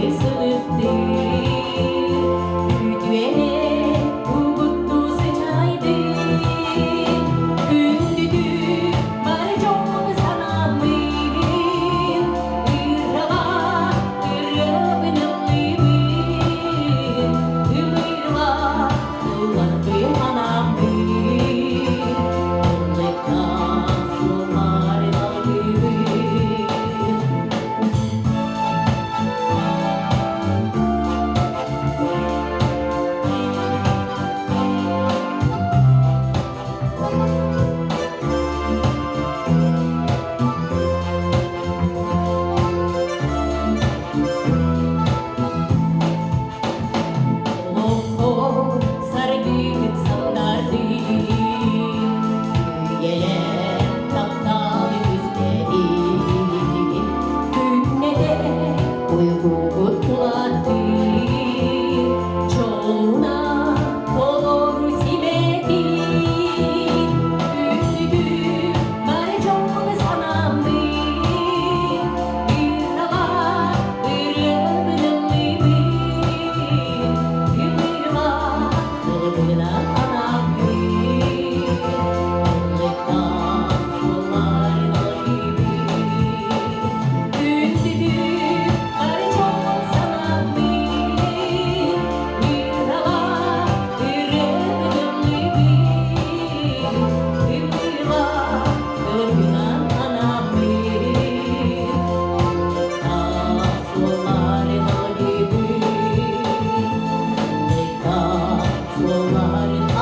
Сылыттыы Үтүөнэ угуттуу сычайды Күндүтүк бар дьон санааммын Ырраҕа ырыабын ыллыыбын Ымыыла ылларбын анааммын Ыллыктаах суоллары далгыыбын. Олоххо саргыгыт сандардыы, үйэлэр тапталы түстэдин. Күннэтэ уйгугут кулааттыы, чолуна толору сибэтин. Күндүтү бары дьон санааммын, ыраҕа ырыабын ыллыыбын. Ымыыма тылбынан анааммын, ыллыктаах суолларын алгыыбын. Күндүтү бары дьон санааммын, ыраҕа ырыабын ыллыыбын. Ымыыма тылбынан анааммын, ыллыктаах суолларын алгыыбын. Ыллыктаах суолларын.